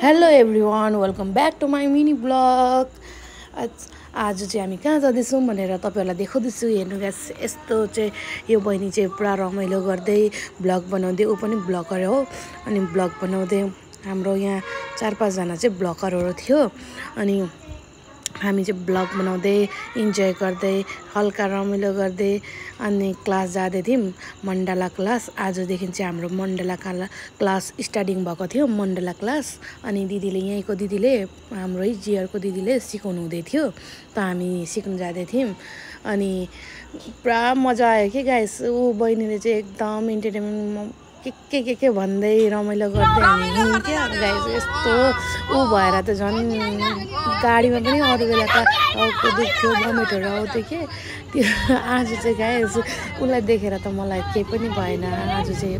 Hello everyone welcome back to my mini blog. आज चाहिँ हामी कहाँ जाँदैछौँ भनेर तपाईँहरूलाई देखाउँदैछु। हेर्नु गाइस, यस्तो चाहिँ यो बहिनी चाहिँ पुरा रमाइलो गर्दै ब्लग बनाउँदै, ऊ पनि ब्लगर हो। अनि ब्लग बनाउँदै हाम्रो यहाँ 4-5 जना चाहिँ ब्लगरहरू थियो। अनि हामी चाहिँ ब्लग बनाउँदै इन्जोय गर्दै हल्का रमाइलो गर्दै अनि क्लास जाँदै थियौँ, मण्डला क्लास। आजदेखि चाहिँ हाम्रो मण्डला क्लास स्टार्टिङ भएको थियो, मण्डला क्लास। अनि दिदीले, यहीँको दिदीले, हाम्रो जियरको दिदीले सिकाउनु हुँदै थियो, त हामी सिक्नु जाँदै थियौँ। अनि पुरा मजा आयो कि गाइस। ऊ बहिनीले चाहिँ एकदम इन्टरटेनमेन्ट के भन्दै रमाइलो गर्दै हामी हिँड्यौँ क्या गाइस। यस्तो ऊ भएर त झन् गाडीमा पनि अरू बेला त टाउको दुख्थ्यो, भमिटहरू आउँथ्यो के। त्यो आज चाहिँ गाइस उसलाई देखेर त मलाई केही पनि भएन। आज चाहिँ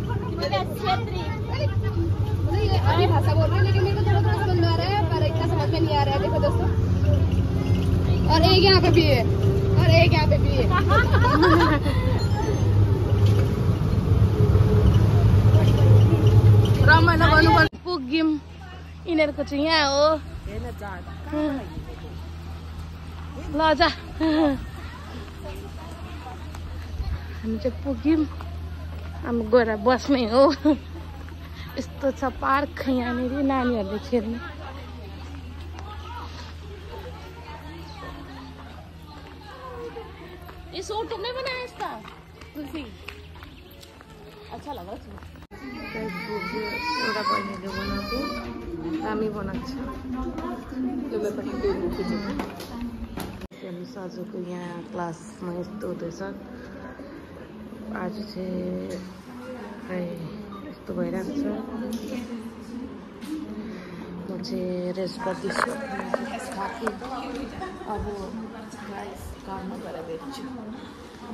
रमाइलो गर्नुपर्ने पुग्यौँ। यिनीहरूको चाहिँ यहाँ हो ल जा। हामी चाहिँ पुग्यौँ, हामी गएर बस्ने हो। यस्तो छ पार्क यहाँनिर नानीहरूले खेल्ने। इस ऑटो में बनाया इसका तुलसी अच्छा लगा। एउटा बहिनीले बनाएको दामी बनाएको छ। साजुको यहाँ क्लासमा यस्तो हुँदैछ। आज चाहिँ यस्तो भइरहेको छ। म चाहिँ रेस्ट गर्दैछु। अब काममा गएर भेट्छु,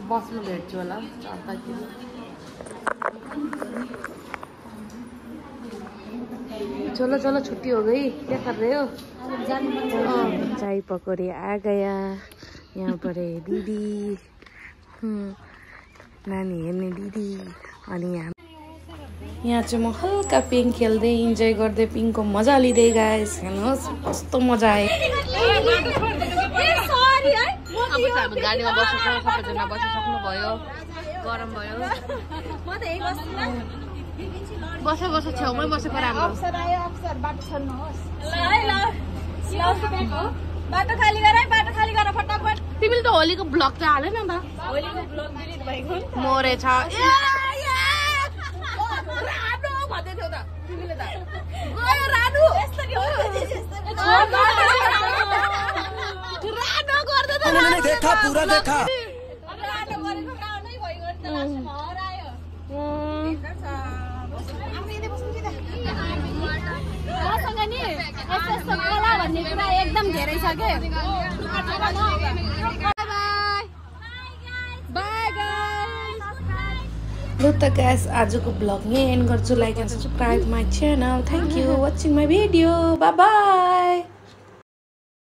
बसमा भेट्छु होला 4 किलो। चलो चलो छुट्टी हो गई, क्या कर रहे हो? चाय पकौड़े आ गया। यहाँ पर दीदी, नानी हेर्ने दिदी। अनि यहाँ चाहिँ म हल्का पिङ खेल्दै इन्जोय गर्दै पिङको मजा लिँदै गाइस। हेर्नुहोस् कस्तो मजा आयो। गाडीमा बसेछ, सबैजना बसिसक्नु भयो, गरम भयो। बस छेउमै बसेको राम्रो। बाटो खाली गर फटाफट। तिमीले त होलीको ब्लग चाहिँ हालेन त। होलीको ब्लग डिलिट भएको मोरेछ। राडो भन्दै थियौ त तिमीले त। गयो राडो यसरी हो। राडो गर्दै त उन्होंने देखा पूरा देखा। राडो गरेको राडै भयो नि त। लास्टमा हरायो। मसँग नि यस्तो कला भन्ने कुरा एकदम धेरै छ के। ल त गाइस, आजको ब्लग यहीँ एन्ड गर्छु। Like and subscribe my channel. Thank you watching my video. By by.